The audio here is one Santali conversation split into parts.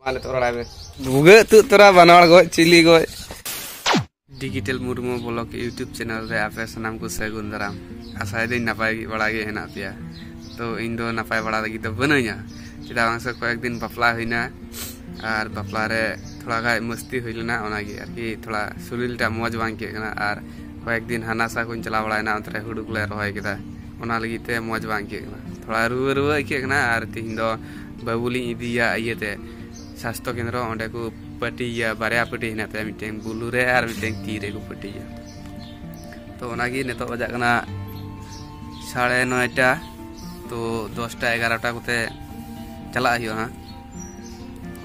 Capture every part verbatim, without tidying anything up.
ᱢᱟ ᱱᱤᱛᱚᱜ ᱨᱚᱲᱟᱭ ᱢᱮ᱾ ᱵᱷᱩᱜᱟᱹᱜ ᱛᱩᱫ ᱛᱚᱨᱟ ᱵᱟᱱᱟᱣᱟᱲ ᱜᱚᱡ ᱪᱤᱞᱤ ᱜᱚᱡ᱾ Digital Murmu blog YouTube channel ᱨᱮ ᱟᱯᱮ ᱥᱟᱱᱟᱢ ᱠᱚ ᱥᱟᱹᱜᱩᱱ ᱫᱟᱨᱟᱢ᱾ ᱟᱥᱟᱭᱮᱫᱟᱹᱧ ᱱᱟᱯᱟᱭ ᱵᱟᱲᱟ ᱜᱮ ᱦᱮᱱᱟᱜ ᱯᱮᱭᱟ᱾ ᱛᱚ ᱤᱧ ᱫᱚ ᱱᱟᱯᱟᱭ ᱵᱟᱲᱟ ᱞᱟᱹᱜᱤᱫ ᱫᱚ ᱵᱟᱹᱱᱩᱧᱟ, ᱪᱮᱫᱟᱜ ᱵᱟᱝ ᱥᱮ ᱠᱚᱭᱮᱠ ᱫᱤᱱ ᱵᱟᱯᱞᱟ ᱦᱩᱭᱱᱟ, ᱟᱨ ᱵᱟᱯᱞᱟ ᱨᱮ ᱛᱷᱚᱲᱟ ᱜᱟᱱ ᱢᱟᱹᱥᱛᱤ ᱦᱩᱭ ᱞᱮᱱᱟ, ᱚᱱᱟᱜᱮ ᱟᱨᱠᱤ ᱛᱷᱚᱲᱟ ᱥᱚᱨᱤᱨ ᱴᱟᱜ ᱢᱚᱡᱽ ᱵᱟᱝ ᱟᱹᱭᱠᱟᱹᱜ ᱠᱟᱱᱟ᱾ ᱟᱨ ᱠᱚᱭᱮᱠ ᱫᱤᱱ ᱦᱟᱱᱟ ᱥᱟ ᱠᱚᱧ ᱪᱟᱞᱟᱣ ᱵᱟᱲᱟᱭᱮᱱᱟ, ᱚᱱᱛᱮ ᱨᱮ ᱦᱩᱲᱩ ᱠᱚᱞᱮ ᱨᱚᱦᱚᱭ ᱠᱮᱫᱟ, ᱚᱱᱟ ᱞᱟᱹᱜᱤᱫ ᱛᱮ ᱢᱚᱡᱽ ᱵᱟᱝ ᱟᱹᱭᱠᱟᱹᱜ ᱠᱟᱱᱟ, ᱛᱷᱚᱲᱟ ᱨᱩᱣᱟᱹ ᱨᱩᱣᱟᱹ ᱟᱹᱭᱠᱟᱹᱜ ᱠᱟᱱᱟ᱾ ᱟᱨ ᱛᱤᱦᱤᱧ ᱫᱚ ᱵᱟᱹᱵᱩ ᱞᱤᱧ ᱤᱫᱤᱭᱟ ᱤᱭᱟᱹᱛᱮ, ᱥᱟᱥᱛᱷᱚ ᱠᱮᱱᱫᱨᱚ, ᱚᱸᱰᱮ ᱠᱚ ᱯᱟᱹᱴᱤᱭᱟ, ᱵᱟᱨᱭᱟ ᱯᱟᱹᱴᱤ ᱦᱮᱱᱟᱜ ᱛᱟᱭᱟ, ᱢᱤᱫᱴᱮᱱ ᱵᱩᱞᱩ ᱨᱮ ᱟᱨ ᱢᱤᱫᱴᱮᱱ ᱛᱤ ᱨᱮᱠᱚ ᱯᱟᱹᱴᱤᱭᱟ᱾ ᱛᱚ ᱚᱱᱟᱜᱮ ᱱᱤᱛᱚᱜ ᱵᱟᱡᱟᱜ ᱠᱟᱱᱟ ᱥᱟᱲᱮ ᱱᱚᱭᱴᱟ, ᱛᱚ ᱫᱚᱥᱴᱟ ᱮᱜᱟᱨᱚᱴᱟ ᱠᱚᱛᱮ ᱪᱟᱞᱟᱜ ᱦᱩᱭᱩᱜᱼᱟ ᱦᱟᱸᱜ᱾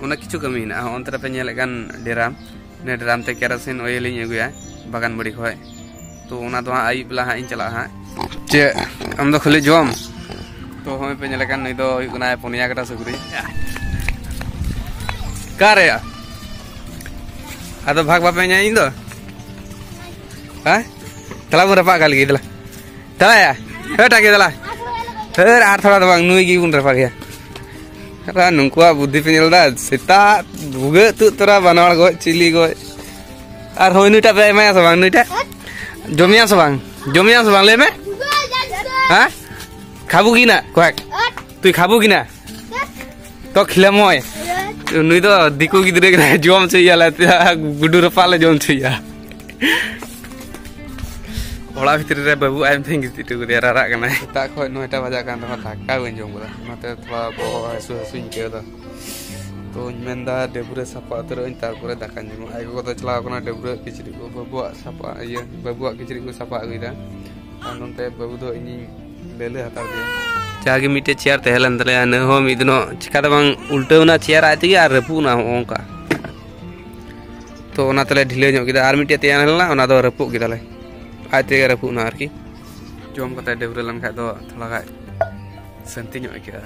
ᱚᱱᱮᱠ ᱠᱤᱪᱷᱩ ᱠᱟᱹᱢᱤ ᱦᱮᱱᱟᱜᱼᱟ᱾ ᱚᱱᱛᱮ ᱨᱮᱯᱮ ᱧᱮᱞᱮᱫ ᱠᱟᱱ ᱰᱮᱨᱟᱢ, ᱱᱤᱭᱟᱹ ᱰᱮᱨᱟᱢ ᱛᱮ ᱠᱮᱨᱳᱥᱤᱱ ᱚᱭᱮᱞ ᱤᱧ ᱟᱹᱜᱩᱭᱟ ᱵᱟᱜᱟᱱ ᱵᱟᱲᱤ ᱠᱷᱚᱡ᱾ ᱛᱚ ᱚᱱᱟ ᱫᱚ ᱦᱟᱸᱜ ᱟᱹᱭᱩᱵ ᱵᱮᱞᱟ ᱦᱟᱸᱜ ᱤᱧ ᱪᱟᱞᱟᱜᱼᱟ ᱦᱟᱸᱜ᱾ ᱪᱮᱫ ᱟᱢ ᱫᱚ ᱠᱷᱟᱹᱞᱤ ᱡᱚᱢ? ᱛᱚ ᱦᱚᱸᱜᱼᱚᱭ ᱯᱮ ᱧᱮᱞᱮ ᱠᱟᱱ, ᱱᱩᱭ ᱫᱚ ᱦᱩᱭᱩᱜ ᱠᱟᱱᱟᱭ ᱯᱩᱱᱭᱟ ᱠᱟᱴᱟ ᱥᱩᱠᱨᱤ᱾ ᱚᱠᱟᱨᱮ ᱭᱟ? ᱟᱫᱚ ᱵᱷᱟᱜᱽ ᱵᱟᱯᱮ ᱧᱟᱢ ᱤᱧ ᱫᱚ? ᱦᱮᱸ? ᱛᱟᱞᱟ ᱵᱚᱱ ᱨᱟᱯᱟᱜ ᱠᱟᱜ ᱞᱟᱹᱜᱤᱫ, ᱫᱮᱞᱟ᱾ ᱫᱮᱞᱟ ᱭᱟ᱾ ᱦᱮ, ᱴᱟᱠᱮ ᱫᱮᱞᱟ᱾ ᱦᱮ, ᱟᱨ ᱛᱷᱚᱲᱟ ᱫᱚ ᱵᱟᱝ, ᱱᱩᱭ ᱜᱮᱵᱚᱱ ᱨᱟᱯᱟᱜᱮᱭᱟ᱾ ᱟᱨ ᱱᱩᱠᱩᱣᱟᱜ ᱵᱩᱫᱽᱫᱷᱤ ᱯᱮ ᱧᱮᱞ ᱮᱫᱟ? ᱥᱮᱛᱟᱜ ᱵᱷᱩᱜᱟᱹᱜ ᱛᱩᱫ ᱛᱚᱨᱟ ᱵᱟᱱᱟᱣᱟᱲ ᱜᱚᱡ, ᱪᱤᱞᱤ ᱜᱚᱡ᱾ ᱟᱨ ᱦᱳᱭ, ᱱᱩᱭᱴᱟᱜ ᱯᱮ ᱮᱢᱟᱭᱟ ᱥᱮ ᱵᱟᱝ? ᱱᱩᱭᱴᱟᱜ ᱡᱚᱢᱮᱭᱟ ᱥᱮ ᱵᱟᱝ? ᱡᱚᱢᱮᱭᱟ ᱥᱮ ᱵᱟᱝ? ᱞᱟᱹᱭ ᱢᱮ᱾ ᱦᱮᱸ? ᱠᱷᱟᱵᱩ ᱜᱤᱱᱟ, ᱠᱚᱭᱮᱠ᱾ ᱛᱩᱭ ᱠᱷᱟᱵᱩ ᱜᱤᱱᱟ᱾ ᱛᱚ ᱠᱷᱤᱞᱟᱢᱚᱭ᱾ ᱱᱩᱭ ᱫᱚ ᱫᱤᱠᱩ ᱜᱤᱫᱽᱨᱟᱹ ᱠᱟᱱᱟᱭ, ᱡᱚᱢ ᱦᱚᱪᱚᱭᱮᱭᱟ ᱞᱮ, ᱜᱩᱰᱩ ᱨᱟᱯᱟᱜ ᱞᱮ ᱡᱚᱢ ᱦᱚᱪᱚᱭᱮᱭᱟ᱾ ᱚᱲᱟᱜ ᱵᱷᱤᱛᱨᱤ ᱨᱮ ᱵᱟᱹᱵᱩ ᱟᱭ ᱢᱮᱛᱮᱧ ᱜᱤᱛᱤᱡ ᱦᱚᱴᱚ ᱠᱟᱫᱮᱭᱟ, ᱨᱟᱨᱟᱜ ᱠᱟᱱᱟᱭ᱾ ᱥᱮᱛᱟᱜ ᱠᱷᱚᱱ ᱱᱚᱭᱴᱟ ᱵᱟᱡᱟᱜ ᱠᱟᱱ ᱨᱮᱦᱚᱸ ᱫᱟᱠᱟ ᱵᱟᱹᱧ ᱡᱚᱢ ᱠᱟᱫᱟ, ᱚᱱᱟᱛᱮ ᱛᱷᱚᱲᱟ ᱵᱚᱦᱚᱜ ᱦᱟᱹᱥᱩ ᱦᱟᱹᱥᱩᱧ ᱟᱹᱭᱠᱟᱹᱣ ᱮᱫᱟ᱾ ᱛᱚᱧ ᱢᱮᱱᱫᱟ ᱰᱟᱹᱵᱽᱨᱟᱹ ᱥᱟᱯᱷᱟ ᱩᱛᱟᱹᱨᱚᱜ ᱟᱹᱧ, ᱛᱟᱨᱯᱚᱨᱮ ᱫᱟᱠᱟᱧ ᱡᱚᱢᱟ᱾ ᱟᱭᱳ ᱠᱚᱫᱚ ᱪᱟᱞᱟᱣ ᱠᱟᱱᱟ ᱰᱟᱹᱵᱽᱨᱟᱹ, ᱠᱤᱪᱨᱤᱡ ᱠᱚ ᱵᱟᱹᱵᱩᱣᱟᱜ ᱥᱟᱯᱷᱟ, ᱤᱭᱟᱹ, ᱵᱟᱹᱵᱩᱣᱟᱜ ᱠᱤᱪᱨᱤᱡ ᱠᱚ ᱥᱟᱯᱷᱟ ᱟᱹᱜᱩᱭᱮᱫᱟ᱾ ᱟᱨ ᱱᱚᱱᱛᱮ ᱵᱟᱹᱵᱩ ᱫᱚ ᱤᱧᱤᱧ ᱞᱟᱹᱞᱟᱹ ᱦᱟᱛᱟᱲ ᱠᱮᱫᱟ᱾ ᱡᱟᱜᱮ ᱢᱤᱫᱴᱮᱡ ᱪᱮᱭᱟᱨ ᱛᱟᱦᱮᱸ ᱞᱮᱱ ᱛᱟᱞᱮᱭᱟ, ᱤᱱᱟᱹ ᱦᱚᱸ ᱢᱤᱫ ᱫᱤᱱᱚᱜ ᱪᱤᱠᱟᱛᱮ ᱵᱟᱝ ᱩᱞᱴᱟᱹᱣ ᱮᱱᱟ ᱪᱮᱭᱟᱨ ᱟᱡ ᱛᱮᱜᱮ ᱟᱨ ᱨᱟᱹᱯᱩᱫ ᱮᱱᱟ ᱦᱚᱸᱜᱼᱚ ᱱᱚᱝᱠᱟ᱾ ᱛᱚ ᱚᱱᱟ ᱛᱮᱞᱮ ᱰᱷᱤᱞᱟᱹ ᱧᱚᱜ ᱠᱮᱫᱟ, ᱟᱨ ᱢᱤᱫᱴᱮᱡ ᱛᱮᱭᱟᱨ ᱞᱮᱱᱟ, ᱚᱱᱟ ᱫᱚ ᱨᱟᱹᱯᱩᱫ ᱠᱮᱫᱟᱞᱮ, ᱟᱡ ᱛᱮᱜᱮ ᱨᱟᱹᱯᱩᱫ ᱮᱱᱟ ᱟᱨᱠᱤ᱾ ᱡᱚᱢ ᱠᱟᱛᱮ ᱰᱟᱹᱵᱽᱨᱟᱹ ᱞᱮᱱᱠᱷᱟᱡ ᱫᱚ ᱛᱷᱚᱲᱟ ᱜᱟᱱ ᱥᱟᱹᱱᱛᱤ ᱧᱚᱜ ᱟᱹᱭᱠᱟᱹᱜᱼᱟ᱾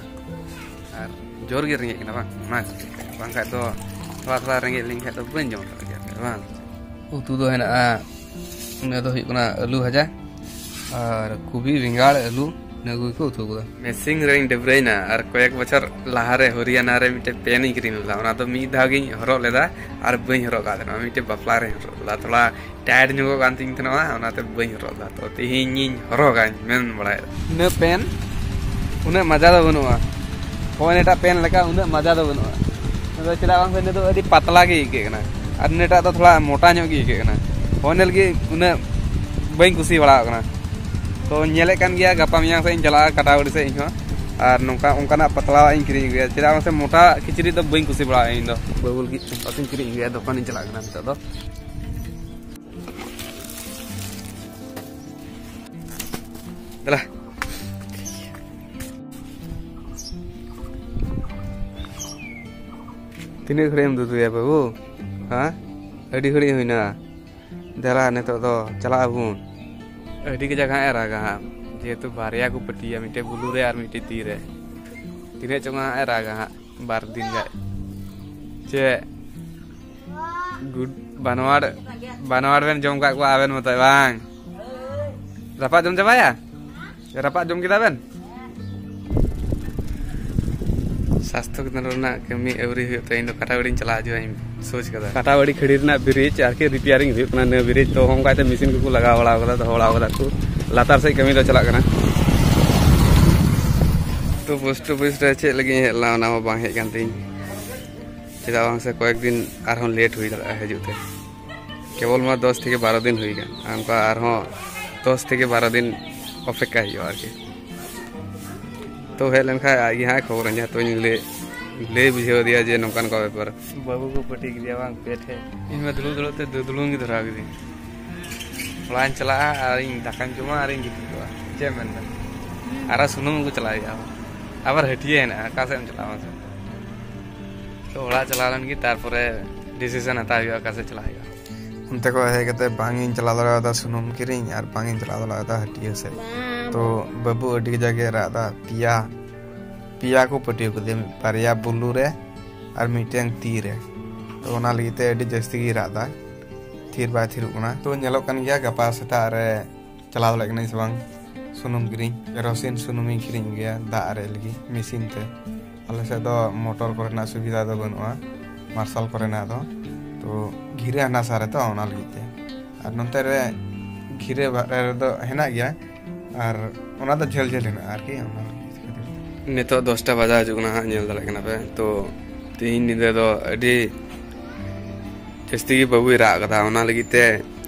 ᱟᱨ ᱡᱳᱨ ᱜᱮ ᱨᱮᱸᱜᱮᱡ ᱠᱟᱱᱟ ᱵᱟᱝ, ᱚᱱᱟ ᱠᱷᱟᱹᱛᱤᱨ᱾ ᱵᱟᱝᱠᱷᱟᱡ ᱫᱚ ᱛᱷᱚᱲᱟ ᱛᱷᱚᱲᱟ ᱨᱮᱸᱜᱮᱡ ᱞᱮᱱᱠᱷᱟᱡ ᱫᱚ ᱵᱟᱹᱧ ᱡᱚᱢ ᱫᱟᱲᱮ ᱠᱮᱭᱟ ᱵᱟᱝ᱾ ᱩᱛᱩ ᱫᱚ ᱦᱮᱱᱟᱜᱼᱟ, ᱤᱱᱟᱹ ᱫᱚ ᱦᱩᱭᱩᱜ ᱠᱟᱱᱟ ᱟᱹᱞᱩ ᱵᱷᱟᱡᱟ ᱟᱨ ᱠᱚᱵᱤ, ᱵᱮᱸᱜᱟᱲ, ᱟᱹᱞᱩ᱾ ᱤᱱᱟᱹ ᱠᱚᱜᱮ ᱠᱚ ᱩᱛᱩ ᱠᱟᱫᱟ᱾ ᱢᱮᱥᱤᱝ ᱨᱮᱧ ᱰᱟᱹᱵᱽᱨᱟᱹᱭᱮᱱᱟ ᱟᱨ ᱠᱚᱭᱮᱠ ᱵᱚᱪᱷᱚᱨ ᱞᱟᱦᱟᱨᱮ ᱦᱚᱨᱤᱭᱟᱱᱟ ᱨᱮ ᱢᱤᱫᱴᱮᱱ ᱯᱮᱱ ᱤᱧ ᱠᱤᱨᱤᱧ ᱞᱮᱫᱟ᱾ ᱚᱱᱟ ᱫᱚ ᱢᱤᱫ ᱫᱷᱟᱣ ᱜᱤᱧ ᱦᱚᱨᱚᱜ ᱞᱮᱫᱟ ᱟᱨ ᱵᱟᱹᱧ ᱦᱚᱨᱚᱜ ᱟᱠᱟᱫ ᱛᱟᱦᱮᱱᱟ᱾ ᱢᱤᱫᱴᱮᱱ ᱵᱟᱯᱞᱟ ᱨᱮᱧ ᱦᱚᱨᱚᱜ ᱞᱮᱫᱟ᱾ ᱛᱷᱚᱲᱟ ᱴᱟᱭᱤᱴ ᱧᱚᱜᱚᱜ ᱠᱟᱱ ᱛᱤᱧ ᱛᱟᱦᱮᱱᱟ, ᱚᱱᱟᱛᱮ ᱵᱟᱹᱧ ᱦᱚᱨᱚᱜ ᱞᱮᱫᱟ᱾ ᱛᱚ, ᱛᱮᱦᱮᱧᱤᱧ ᱦᱚᱨᱚᱜᱟᱧ ᱢᱮᱱ ᱵᱟᱲᱟᱭᱮᱫᱟ᱾ ᱤᱱᱟᱹ ᱯᱮᱱ ᱩᱱᱟᱹᱜ ᱢᱟᱡᱟ ᱫᱚ ᱵᱟᱹᱱᱩᱜᱼᱟ᱾ ᱦᱳᱭ, ᱮᱴᱟᱜ ᱯᱮᱱ ᱞᱮᱠᱟ ᱩᱱᱟᱹᱜ ᱢᱟᱡᱟ ᱫᱚ ᱵᱟᱹᱱᱩᱜᱼᱟ᱾ ᱟᱫᱚ ᱪᱮᱫᱟᱜ ᱵᱟᱝ ᱥᱮ ᱤᱱᱟᱹ ᱫᱚ ᱟᱹᱰᱤ ᱯᱟᱛᱞᱟ ᱜᱮ ᱟᱹᱭᱠᱟᱹᱜ ᱠᱟᱱᱟ ᱟᱨ ᱤᱱᱟᱹᱴᱟᱜ ᱫᱚ ᱛᱷᱚᱲᱟ ᱢᱚᱴᱟ ᱧᱚᱜ ᱜᱮ ᱟᱹᱭᱠᱟᱹᱜ ᱠᱟᱱᱟ᱾ ᱦᱳᱭ, ᱤᱱᱟᱹ ᱞᱟᱹᱜᱤᱫ ᱩᱱᱟᱹᱜ ᱵᱟᱹᱧ ᱠᱩᱥᱤ ᱵᱟᱲᱟᱣᱟᱜ ᱠᱟᱱᱟ᱾ ᱛᱚ, ᱧᱮᱞᱮᱫ ᱠᱟᱱ ᱜᱮᱭᱟ, ᱜᱟᱯᱟ ᱢᱮᱭᱟᱝ ᱥᱮᱫ ᱤᱧ ᱪᱟᱞᱟᱜᱼᱟ ᱠᱟᱴᱟᱣᱟᱹᱲᱤ ᱥᱮᱫ ᱤᱧ ᱦᱚᱸ᱾ ᱟᱨ ᱱᱚᱝᱠᱟ ᱚᱱᱠᱟᱱᱟᱜ ᱯᱟᱛᱞᱟᱣᱟᱜ ᱤᱧ ᱠᱤᱨᱤᱧ ᱟᱹᱜᱩᱭᱟ, ᱪᱮᱫᱟᱜ ᱵᱟᱝ ᱥᱮ ᱢᱚᱴᱟ ᱠᱤᱪᱨᱤᱡ ᱫᱚ ᱵᱟᱹᱧ ᱠᱩᱥᱤ ᱵᱟᱲᱟᱜᱼᱟ ᱤᱧ ᱫᱚ᱾ ᱵᱟᱹᱵᱩ ᱞᱟᱹᱜᱤᱫ ᱪᱟᱢᱯᱟᱥ ᱤᱧ ᱠᱤᱨᱤᱧ ᱟᱹᱜᱩᱭᱟ, ᱫᱚᱠᱟᱱᱤᱧ ᱪᱟᱞᱟᱜ ᱠᱟᱱᱟ ᱱᱤᱛᱚᱜ ᱫᱚ᱾ ᱫᱮᱞᱟ᱾ ᱛᱤᱱᱟᱹᱜ ᱜᱷᱟᱹᱲᱤᱡ ᱮᱢ ᱫᱩᱫᱩᱭᱟ ᱵᱟᱹᱵᱩ? ᱦᱮᱸ, ᱟᱹᱰᱤ ᱜᱷᱟᱹᱲᱤᱡ ᱦᱩᱭᱱᱟ᱾ ᱫᱮᱞᱟ, ᱱᱤᱛᱚᱜ ᱫᱚ ᱪᱟᱞᱟᱜ ᱟᱵᱚᱱ᱾ ᱟᱹᱰᱤ ᱠᱟᱡᱟᱠ ᱦᱟᱸᱜ ᱮ ᱨᱟᱜᱟ ᱦᱟᱸᱜ, ᱡᱮᱦᱮᱛᱩ ᱵᱟᱨᱭᱟ ᱠᱚ ᱯᱟᱹᱴᱤᱭᱟ, ᱢᱤᱫᱴᱮᱡ ᱵᱩᱞᱩ ᱨᱮ ᱟᱨ ᱢᱤᱫᱴᱮᱡ ᱛᱤ ᱨᱮ᱾ ᱛᱤᱱᱟᱹᱜ ᱪᱚᱝ ᱦᱟᱸᱜ ᱮ ᱨᱟᱜᱟ ᱦᱟᱸᱜ ᱵᱟᱨ ᱫᱤᱱ ᱜᱟᱱ᱾ ᱪᱮᱫ ᱜᱩᱰ ᱵᱟᱱᱣᱟᱲ, ᱵᱟᱱᱣᱟᱲ ᱵᱮᱱ ᱡᱚᱢ ᱠᱟᱜ ᱠᱚᱣᱟ ᱟᱵᱮᱱ ᱢᱚᱛᱚ ᱵᱟᱝ? ᱨᱟᱯᱟᱜ ᱡᱚᱢ ᱪᱟᱵᱟᱭᱟ? ᱨᱟᱯᱟᱜ ᱡᱚᱢ ᱠᱮᱫᱟ ᱵᱮᱱ? ᱥᱟᱥᱛᱷᱚ ᱠᱮᱱᱫᱨᱚ ᱨᱮᱱᱟᱜ ᱠᱟᱹᱢᱤ ᱟᱹᱣᱨᱤ ᱦᱩᱭᱩᱜ ᱛᱮ ᱤᱧ ᱫᱚ ᱠᱟᱴᱟᱣᱟᱹᱲᱤᱧ ᱪᱟᱞᱟᱣ ᱦᱤᱡᱩᱜᱼᱟ, ᱤᱧ ᱥᱳᱪ ᱠᱟᱫᱟ᱾ ᱠᱟᱴᱟᱣᱟᱹᱲᱤ ᱠᱷᱟᱹᱲᱤ ᱨᱮᱱᱟᱜ ᱵᱨᱤᱡᱽ ᱟᱨᱠᱤ ᱨᱤᱯᱮᱭᱟᱨᱤᱝ ᱦᱩᱭᱩᱜ ᱠᱟᱱᱟ᱾ ᱱᱤᱭᱟᱹ ᱵᱨᱤᱡᱽ ᱛᱚ ᱚᱱᱠᱟᱛᱮ ᱢᱮᱥᱤᱱ ᱠᱚᱠᱚ ᱞᱟᱜᱟᱣ ᱵᱟᱲᱟ ᱠᱟᱫᱟ, ᱫᱚᱦᱚ ᱵᱟᱲᱟ ᱠᱟᱫᱟ ᱠᱚ, ᱞᱟᱛᱟᱨ ᱥᱮᱫ ᱠᱟᱹᱢᱤ ᱫᱚ ᱪᱟᱞᱟᱜ ᱠᱟᱱᱟ᱾ ᱛᱚ, ᱯᱳᱥᱴ ᱚᱯᱷᱤᱥ ᱨᱮ ᱪᱮᱫ ᱞᱟᱹᱜᱤᱫ ᱤᱧ ᱦᱮᱡ ᱞᱮᱱᱟ, ᱚᱱᱟ ᱦᱚᱸ ᱵᱟᱝ ᱦᱮᱡ ᱠᱟᱱ ᱛᱤᱧ, ᱪᱮᱫᱟᱜ ᱵᱟᱝ ᱥᱮ ᱠᱚᱭᱮᱠ ᱫᱤᱱ ᱟᱨᱦᱚᱸ ᱞᱮᱴ ᱦᱩᱭ ᱫᱟᱲᱮᱭᱟᱜᱼᱟ ᱦᱤᱡᱩᱜ ᱛᱮ᱾ ᱠᱮᱵᱚᱞ ᱢᱟ ᱫᱚᱥ ᱛᱷᱮᱠᱮ ᱵᱟᱨᱚ ᱫᱤᱱ ᱦᱩᱭ ᱠᱟᱱ, ᱟᱨ ᱚᱱᱠᱟ ᱟᱨᱦᱚᱸ ᱫᱚᱥ ᱛᱷᱮᱠᱮ ᱵᱟᱨᱚ ᱫᱤᱱ ᱚᱯᱮᱠᱠᱷᱟ ᱦᱩᱭᱩᱜᱼᱟ ᱟᱨᱠᱤ᱾ ᱛᱚ, ᱦᱮᱡ ᱞᱮᱱᱠᱷᱟᱱ ᱟᱡ ᱜᱮ ᱦᱟᱸᱜ ᱠᱷᱚᱵᱚᱨᱟᱹᱧᱟ, ᱛᱚᱧ ᱞᱟᱹᱭ, ᱞᱟᱹᱭ ᱵᱩᱡᱷᱟᱹᱣ ᱫᱮᱭᱟ ᱡᱮ ᱱᱚᱝᱠᱟ ᱱᱚᱝᱠᱟ ᱵᱮᱯᱟᱨ᱾ ᱵᱟᱹᱵᱩ ᱠᱚ ᱯᱟᱹᱴᱤ ᱠᱮᱫᱮᱭᱟ ᱵᱟᱝ, ᱯᱮ ᱴᱷᱮᱡ᱾ ᱤᱧ ᱢᱟ ᱫᱩᱲᱩᱵ ᱫᱩᱲᱩᱵ ᱛᱮ ᱫᱩᱫᱽᱞᱩᱝ ᱜᱮ ᱫᱷᱚᱨᱟᱣ ᱠᱤᱫᱤᱧ᱾ ᱚᱲᱟᱜ ᱤᱧ ᱪᱟᱞᱟᱜᱼᱟ ᱟᱨ ᱤᱧ ᱫᱟᱠᱟᱧ ᱡᱚᱢᱟ ᱟᱨ ᱤᱧ ᱜᱤᱛᱤᱡ ᱠᱚᱜᱼᱟ᱾ ᱪᱮᱫ ᱮᱢ ᱢᱮᱱᱫᱟ? ᱟᱨᱚ ᱥᱩᱱᱩᱢ ᱟᱹᱜᱩ ᱪᱟᱞᱟᱜ ᱦᱩᱭᱩᱜᱼᱟ᱾ ᱟᱵᱟᱨ ᱦᱟᱹᱴᱭᱟᱹ ᱦᱮᱱᱟᱜᱼᱟ, ᱚᱠᱟ ᱥᱮᱫ ᱮᱢ ᱪᱟᱞᱟᱜᱼᱟ ᱢᱟᱥᱮ? ᱛᱚ, ᱚᱲᱟᱜ ᱪᱟᱞᱟᱣ ᱞᱮᱱ ᱜᱮ, ᱛᱟᱨᱯᱚᱨᱮ ᱰᱤᱥᱤᱥᱚᱱ ᱦᱟᱛᱟᱣ ᱦᱩᱭᱩᱜᱼᱟ ᱚᱠᱟ ᱥᱮᱫ ᱪᱟᱞᱟᱜ ᱦᱩᱭᱩᱜᱼᱟ᱾ ᱚᱱᱛᱮ ᱠᱷᱚᱱ ᱦᱮᱡ ᱠᱟᱛᱮ ᱵᱟᱝ ᱤᱧ ᱪᱟᱞᱟᱣ ᱫᱟᱲᱮᱭᱟᱫᱟ ᱥᱩᱱᱩᱢ ᱠᱤᱨᱤᱧ ᱟᱨ ᱵᱟᱝ ᱤᱧ ᱪᱟᱞᱟᱣ ᱫᱟᱲᱮᱭᱟᱫᱟ ᱦᱟᱹᱴᱭᱟᱹ ᱥᱮᱫ᱾ ᱵᱟᱝ᱾ ᱛᱚ, ᱵᱟᱹᱵᱩ ᱟᱹᱰᱤ ᱠᱟᱡᱟᱠ ᱜᱮ ᱨᱟᱜ ᱮᱫᱟ᱾ ᱯᱮᱭᱟ, ᱯᱮᱭᱟ ᱠᱚ ᱯᱟᱹᱴᱤᱭᱟᱹ ᱠᱮᱫᱮᱭᱟ, ᱵᱟᱨᱭᱟ ᱵᱩᱞᱩ ᱨᱮ ᱟᱨ ᱢᱤᱫᱴᱮᱱ ᱛᱤ ᱨᱮ᱾ ᱛᱚ, ᱚᱱᱟ ᱞᱟᱹᱜᱤᱫ ᱛᱮ ᱟᱹᱰᱤ ᱡᱟᱹᱥᱛᱤ ᱜᱮᱭ ᱨᱟᱜ ᱮᱫᱟ, ᱛᱷᱤᱨ ᱵᱟᱭ ᱛᱷᱤᱨᱚᱜ ᱠᱟᱱᱟ᱾ ᱛᱚ, ᱧᱮᱞᱚᱜ ᱠᱟᱱ ᱜᱮᱭᱟ ᱜᱟᱯᱟ ᱥᱮᱛᱟᱜ ᱨᱮ ᱪᱟᱞᱟᱣ ᱫᱟᱲᱮᱭᱟᱜ ᱠᱟᱹᱱᱟᱹᱧ ᱥᱮ ᱵᱟᱝ ᱥᱩᱱᱩᱢ ᱠᱤᱨᱤᱧ, ᱠᱮᱨᱳᱥᱤᱱ ᱥᱩᱱᱩᱢᱤᱧ ᱠᱤᱨᱤᱧ ᱟᱹᱜᱩᱭᱟ ᱫᱟᱜ ᱟᱨᱮᱡ ᱞᱟᱹᱜᱤᱫ ᱢᱮᱥᱤᱱ ᱛᱮ᱾ ᱟᱞᱮ ᱥᱮᱫ ᱫᱚ ᱢᱚᱴᱚᱨ ᱠᱚᱨᱮᱱᱟᱜ ᱥᱩᱵᱤᱫᱷᱟ ᱫᱚ ᱵᱟᱹᱱᱩᱜᱼᱟ, ᱢᱟᱨᱥᱟᱞ ᱠᱚᱨᱮᱱᱟᱜ ᱫᱚ᱾ ᱛᱚ ᱜᱷᱤᱨᱟᱹ ᱦᱟᱱᱟ ᱥᱟ ᱨᱮ ᱛᱚ, ᱚᱱᱟ ᱞᱟᱹᱜᱤᱫ ᱛᱮ᱾ ᱟᱨ ᱱᱚᱱᱛᱮ ᱨᱮ ᱜᱷᱤᱨᱟᱹ ᱵᱟᱦᱨᱮ ᱨᱮᱫᱚ ᱦᱮᱱᱟᱜ ᱜᱮᱭᱟ, ᱟᱨ ᱚᱱᱟ ᱫᱚ ᱡᱷᱟᱹᱞ ᱡᱷᱟᱹᱞ ᱦᱮᱱᱟᱜᱼᱟ ᱟᱨᱠᱤ, ᱚᱱᱟ ᱞᱟᱹᱜᱤᱫ ᱛᱮ᱾ ᱱᱤᱛᱚᱜ ᱫᱚᱥᱴᱟ ᱵᱟᱡᱟᱣ ᱦᱤᱡᱩᱜ ᱠᱟᱱᱟ ᱦᱟᱸᱜ, ᱧᱮᱞ ᱫᱟᱲᱮᱭᱟᱜ ᱠᱟᱱᱟ ᱯᱮ᱾ ᱛᱚ ᱛᱮᱦᱮᱧ ᱧᱤᱫᱟᱹ ᱫᱚ ᱟᱹᱰᱤ ᱡᱟᱹᱥᱛᱤ ᱜᱮ ᱵᱟᱹᱵᱩᱭ ᱨᱟᱜ ᱠᱟᱫᱟ, ᱚᱱᱟ ᱞᱟᱹᱜᱤᱫ ᱛᱮ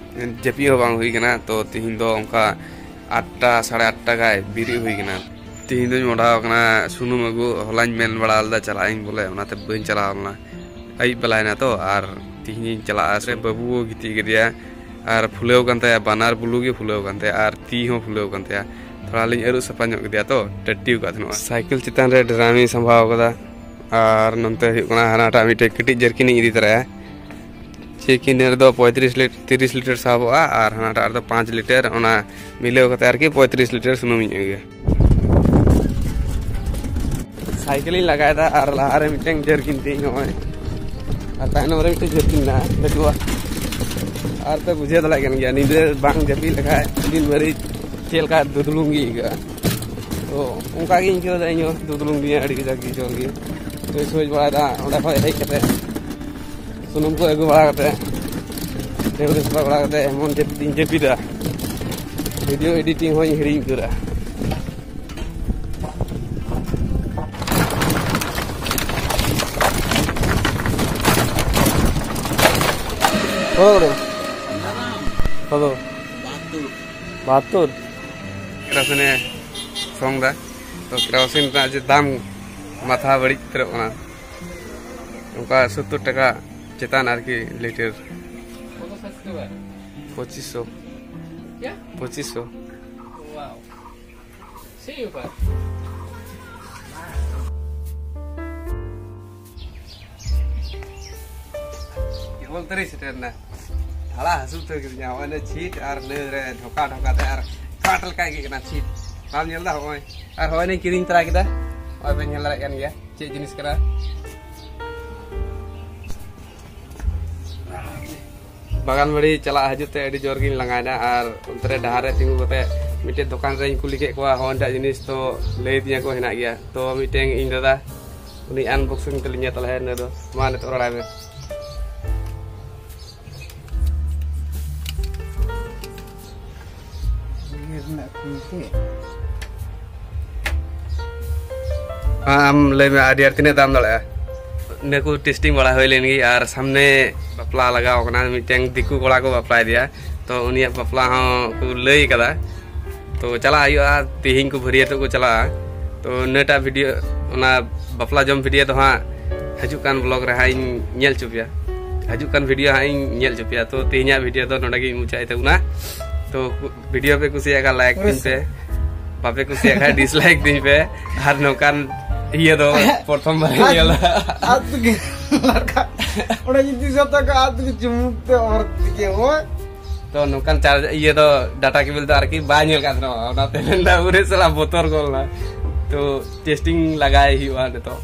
ᱡᱟᱹᱯᱤᱫ ᱦᱚᱸ ᱵᱟᱝ ᱦᱩᱭ ᱠᱟᱱᱟ᱾ ᱛᱚ ᱛᱮᱦᱮᱧ ᱫᱚ ᱚᱱᱠᱟ ᱟᱴᱴᱟ, ᱥᱟᱲᱮ ᱟᱴᱴᱟ ᱜᱟᱭ ᱵᱮᱨᱮᱫ ᱦᱩᱭ ᱠᱟᱱᱟ᱾ ᱛᱮᱦᱮᱧ ᱫᱚᱧ ᱢᱚᱰᱟᱣ ᱠᱟᱱᱟ ᱥᱩᱱᱩᱢ ᱟᱹᱜᱩ᱾ ᱦᱚᱞᱟᱧ ᱢᱮᱱ ᱵᱟᱲᱟ ᱞᱮᱫᱟ ᱪᱟᱞᱟᱜ ᱟᱹᱧ ᱵᱚᱞᱮ, ᱚᱱᱟᱛᱮ ᱵᱟᱹᱧ ᱪᱟᱞᱟᱣ ᱞᱮᱱᱟ᱾ ᱟᱹᱭᱩᱵ ᱵᱮᱞᱟᱭᱮᱱᱟ ᱛᱚ, ᱟᱨ ᱛᱮᱦᱮᱧᱤᱧ ᱪᱟᱞᱟᱜᱼᱟ᱾ ᱥᱮ ᱵᱟᱹᱵᱩ ᱜᱤᱛᱤᱡ ᱠᱮᱫᱮᱭᱟ ᱟᱨ ᱯᱷᱩᱞᱟᱹᱣ ᱠᱟᱱ ᱛᱟᱭᱟ, ᱵᱟᱱᱟᱨ ᱵᱩᱞᱩ ᱜᱮ ᱯᱷᱩᱞᱟᱹᱣ ᱠᱟᱱ ᱛᱟᱭᱟ ᱟᱨ ᱛᱤ ᱦᱚᱸ ᱯᱷᱩᱞᱟᱹᱣ ᱠᱟᱱ ᱛᱟᱭᱟ᱾ ᱛᱷᱚᱲᱟ ᱞᱤᱧ ᱟᱹᱨᱩᱵ ᱥᱟᱯᱷᱟ ᱧᱚᱜ ᱠᱮᱫᱮᱭᱟ ᱛᱚ, ᱴᱟᱹᱴᱤ ᱟᱠᱟᱫ ᱛᱟᱦᱮᱱᱟ᱾ ᱥᱟᱭᱠᱮᱞ ᱪᱮᱛᱟᱱ ᱨᱮ ᱰᱨᱟᱢᱤᱧ ᱥᱟᱢᱵᱟᱣ ᱠᱟᱫᱟ᱾ ᱟᱨ ᱱᱚᱱᱛᱮ ᱦᱩᱭᱩᱜ ᱠᱟᱱᱟ, ᱦᱟᱱᱟᱴᱟᱜ ᱢᱤᱫᱴᱮᱡ ᱠᱟᱹᱴᱤᱡ ᱡᱟᱨᱠᱤᱱᱤᱧ ᱤᱫᱤ ᱛᱚᱨᱟᱭᱟ᱾ ᱪᱮᱫ ᱠᱤ ᱱᱤᱭᱟᱹ ᱨᱮᱫᱚ ᱯᱚᱸᱭᱛᱨᱤᱥ ᱞᱤᱴ-, ᱛᱤᱨᱤᱥ ᱞᱤᱴᱟᱨ ᱥᱟᱦᱚᱵᱚᱜᱼᱟ ᱟᱨ ᱦᱟᱱᱟᱴᱟᱜ ᱨᱮᱫᱚ ᱯᱟᱸᱪ ᱞᱤᱴᱟᱨ, ᱚᱱᱟ ᱢᱤᱞᱟᱹᱣ ᱠᱟᱛᱮ ᱟᱨᱠᱤ ᱯᱚᱸᱭᱛᱨᱤᱥ ᱞᱤᱴᱟᱨ ᱥᱩᱱᱩᱢᱤᱧ ᱟᱹᱜᱩᱭᱟ᱾ ᱥᱟᱭᱠᱮᱞᱤᱧ ᱞᱟᱜᱟᱭᱮᱫᱟ ᱟᱨ ᱞᱟᱦᱟᱨᱮ ᱢᱤᱫᱴᱮᱱ ᱡᱟᱨᱠᱤᱱ ᱛᱤᱧ ᱱᱚᱜᱼᱚᱭ, ᱟᱨ ᱛᱟᱭᱱᱚᱢ ᱨᱮ ᱢᱤᱫᱴᱮᱱ ᱡᱟᱨᱠᱤᱱ ᱢᱮᱱᱟᱜᱼᱟ ᱞᱟᱹᱴᱩᱣᱟᱜ᱾ ᱟᱨ ᱯᱮ ᱵᱩᱡᱷᱟᱹᱣ ᱫᱟᱲᱮᱭᱟᱜ ᱠᱟᱱ ᱜᱮᱭᱟ, ᱧᱤᱫᱟᱹ ᱵᱟᱝ ᱡᱟᱹᱯᱤᱫ ᱞᱮᱠᱷᱟᱡ ᱫᱤᱱ ᱵᱷᱟᱹᱨᱤᱡ ᱪᱮᱫ ᱞᱮᱠᱟ ᱫᱩᱫᱽᱞᱩᱝ ᱜᱮ ᱟᱹᱭᱠᱟᱹᱜᱼᱟ᱾ ᱛᱚ ᱚᱱᱠᱟ ᱜᱤᱧ ᱟᱹᱭᱠᱟᱹᱣ ᱮᱫᱟ ᱤᱧ ᱦᱚᱸ, ᱫᱩᱫᱽᱞᱩᱝ ᱜᱤᱭᱟᱹᱧ ᱟᱹᱰᱤ ᱠᱟᱡᱟᱠ ᱜᱮ, ᱡᱳᱨ ᱜᱮ᱾ ᱛᱚ ᱥᱳᱪ ᱵᱟᱲᱟᱭᱮᱫᱟ ᱚᱸᱰᱮ ᱠᱷᱚᱡ ᱦᱮᱡ ᱠᱟᱛᱮ ᱥᱩᱱᱩᱢ ᱠᱚ ᱟᱹᱜᱩ ᱵᱟᱲᱟ ᱠᱟᱛᱮ, ᱰᱟᱹᱵᱽᱨᱟᱹ ᱥᱟᱯᱷᱟ ᱵᱟᱲᱟ ᱠᱟᱛᱮ ᱮᱢᱚᱱ ᱡᱟᱹᱯᱤᱫ ᱤᱧ ᱡᱟᱹᱯᱤᱫᱟ, ᱵᱷᱤᱰᱤᱭᱳ ᱮᱰᱤᱴᱤᱝ ᱦᱚᱸᱧ ᱦᱤᱲᱤᱧ ᱩᱛᱟᱹᱨᱟ᱾ ᱠᱚᱫᱚ ᱠᱚᱫᱚ ᱵᱟᱦᱟᱛᱛᱳᱨ᱾ ᱠᱮᱨᱟᱥᱤᱱᱮ ᱥᱚᱝ ᱫᱟ᱾ ᱛᱚ ᱠᱮᱨᱟᱥᱤᱱ ᱨᱮᱱᱟᱜ ᱡᱮ ᱫᱟᱢ, ᱢᱟᱛᱷᱟ ᱵᱟᱹᱲᱤᱡ ᱩᱛᱟᱹᱨᱚᱜ ᱠᱟᱱᱟ᱾ ᱚᱱᱠᱟ ᱥᱳᱛᱛᱳᱨ ᱴᱟᱠᱟ ᱪᱮᱛᱟᱱ ᱟᱨᱠᱤ ᱞᱤᱴᱟᱨ᱾ ᱯᱚᱸᱪᱤᱥ ᱥᱚ᱾ ᱯᱚᱸᱪᱤᱥ ᱥᱚ᱾ ᱠᱮᱵᱚᱞ ᱛᱟᱹᱨᱤ ᱥᱮᱴᱮᱨ ᱮᱱᱟ᱾ ᱛᱷᱟᱲᱟ ᱦᱟᱹᱥᱩ ᱩᱛᱟᱹᱨ ᱠᱤᱫᱤᱧᱟ᱾ ᱦᱚᱸᱜᱼᱚᱭ ᱱᱤᱭᱟᱹ ᱪᱷᱤᱴ ᱟᱨ ᱱᱟᱹᱣ ᱨᱮ ᱫᱷᱚᱠᱟ ᱫᱷᱚᱠᱟ ᱛᱮ ᱟᱨ ᱠᱟᱴ ᱞᱮᱠᱟ ᱟᱹᱭᱠᱟᱹᱜ ᱠᱟᱱᱟ ᱪᱷᱤᱴ᱾ ᱵᱟᱢ ᱧᱮᱞ ᱮᱫᱟ? ᱦᱚᱸᱜᱼᱚᱭ᱾ ᱟᱨ ᱦᱚᱸᱜᱼᱚᱭ ᱱᱤᱭᱟᱹ ᱠᱤᱨᱤᱧ ᱛᱚᱨᱟ ᱠᱮᱫᱟ᱾ ᱦᱚᱸᱜᱼᱚᱭ ᱯᱮ ᱧᱮᱞ ᱫᱟᱲᱮᱭᱟᱜ ᱠᱟᱱ ᱜᱮᱭᱟ ᱪᱮᱫ ᱡᱤᱱᱤᱥ ᱠᱟᱱᱟ᱾ ᱵᱟᱜᱟᱱ ᱵᱟᱲᱤ ᱪᱟᱞᱟᱜ ᱦᱤᱡᱩᱜ ᱛᱮ ᱟᱹᱰᱤ ᱡᱳᱨ ᱜᱤᱧ ᱞᱟᱸᱜᱟᱭᱮᱱᱟ, ᱟᱨ ᱚᱱᱛᱮ ᱨᱮ ᱰᱟᱦᱟᱨ ᱨᱮ ᱛᱤᱸᱜᱩ ᱠᱟᱛᱮ ᱢᱤᱫᱴᱮᱡ ᱫᱚᱠᱟᱱ ᱨᱮᱧ ᱠᱩᱞᱤ ᱠᱮᱫ ᱠᱚᱣᱟ, ᱦᱚᱸ, ᱚᱸᱰᱮ ᱡᱤᱱᱤᱥ ᱛᱚ ᱞᱟᱹᱭ ᱫᱤᱧᱟ ᱠᱚ ᱦᱮᱱᱟᱜ ᱜᱮᱭᱟ᱾ ᱛᱚ ᱢᱤᱫᱴᱮᱱ ᱤᱧ ᱫᱟᱫᱟ, ᱩᱱᱤ unboxing ᱛᱟᱹᱞᱤᱧᱟ ᱛᱟᱦᱞᱮ ᱤᱱᱟᱹ ᱫᱚ᱾ ᱢᱟ ᱱᱤᱛᱚᱜ ᱨᱚᱲᱟᱭ ᱢᱮ᱾ ᱤᱭᱟᱹ ᱨᱮᱱᱟᱜ ᱠᱷᱩᱱᱴᱤ᱾ ᱟᱢ ᱞᱟᱹᱭ ᱢᱮ, ᱟᱹᱰᱤ ᱟᱸᱴ ᱛᱤᱱᱟᱹᱜ ᱫᱟᱢ ᱫᱟᱲᱮᱭᱟᱜᱼᱟ? ᱤᱱᱟᱹ ᱠᱚ testing ᱵᱟᱲᱟ ᱦᱩᱭ ᱞᱮᱱ ᱜᱮ, ᱟᱨ ᱥᱟᱢᱱᱮ ᱵᱟᱯᱞᱟ ᱞᱟᱜᱟᱣ ᱠᱟᱱᱟ, ᱢᱤᱫᱴᱮᱱ ᱫᱤᱠᱩ ᱠᱚᱲᱟ ᱠᱚ ᱵᱟᱯᱞᱟᱭᱮᱫᱮᱭᱟ, ᱛᱚ ᱩᱱᱤᱭᱟᱜ ᱵᱟᱯᱞᱟ ᱦᱚᱸ ᱠᱚ ᱞᱟᱹᱭ ᱠᱟᱫᱟ᱾ ᱛᱚ ᱪᱟᱞᱟᱜ ᱦᱩᱭᱩᱜᱼᱟ, ᱛᱤᱦᱤᱧ ᱠᱚ ᱵᱷᱟᱹᱨᱭᱟᱹᱛᱚᱜ ᱠᱚ ᱪᱟᱞᱟᱜᱼᱟ᱾ ᱛᱚ ᱤᱱᱟᱹᱴᱟᱜ video, ᱚᱱᱟ ᱵᱟᱯᱞᱟ ᱡᱚᱢ video ᱫᱚ ᱦᱟᱸᱜ ᱦᱤᱡᱩᱜ ᱠᱟᱱ vlog ᱨᱮ ᱦᱟᱸᱜ ᱤᱧ ᱧᱮᱞ ᱦᱚᱪᱚ ᱯᱮᱭᱟ, ᱦᱤᱡᱩᱜ ᱠᱟᱱ video ᱦᱟᱸᱜ ᱤᱧ ᱧᱮᱞ ᱦᱚᱪᱚ ᱯᱮᱭᱟ᱾ ᱛᱚ ᱛᱮᱦᱮᱧᱟᱜ video ᱫᱚ ᱱᱚᱰᱮ ᱜᱤᱧ ᱢᱩᱪᱟᱹᱫ ᱛᱟᱵᱚᱱᱟ᱾ ᱛᱚ video ᱯᱮ ᱠᱩᱥᱤᱭᱟᱜ ᱠᱷᱟᱱ like ᱫᱤᱧ ᱯᱮ, ᱵᱟᱯᱮ ᱠᱩᱥᱤᱭᱟᱜ ᱠᱷᱟᱱ dislike ᱫᱤᱧ ᱯᱮ, ᱟᱨ ᱱᱚᱝᱠᱟᱱ ᱤᱭᱟᱹ ᱫᱚ ᱯᱨᱚᱛᱷᱚᱢ ᱵᱟᱨ ᱧᱮᱞᱟ᱾ ᱟᱫ ᱜᱮ ᱞᱟᱠᱟ᱾ ᱚᱱᱟ ᱡᱩᱫᱤ ᱡᱚᱛᱚ ᱠᱚ ᱟᱫ ᱜᱮ ᱪᱩᱢᱩᱠ ᱛᱮ ᱚᱨ ᱛᱮᱜᱮ ᱦᱳᱭ᱾ ᱛᱚ ᱱᱚᱝᱠᱟᱱ charge ᱤᱭᱟᱹ ᱫᱚ, data cable ᱫᱚ ᱟᱨᱠᱤ ᱵᱟᱭ ᱧᱮᱞ ᱠᱟᱫ ᱛᱟᱦᱮᱱᱟ, ᱚᱱᱟᱛᱮ ᱢᱮᱱᱫᱟ ᱩᱱᱤ ᱥᱟᱞᱟᱜ ᱵᱚᱛᱚᱨ ᱜᱚᱫ ᱞᱮᱱᱟ᱾ ᱛᱚ testing ᱞᱟᱜᱟᱭ ᱦᱩᱭᱩᱜᱼᱟ ᱱᱤᱛᱚᱜ᱾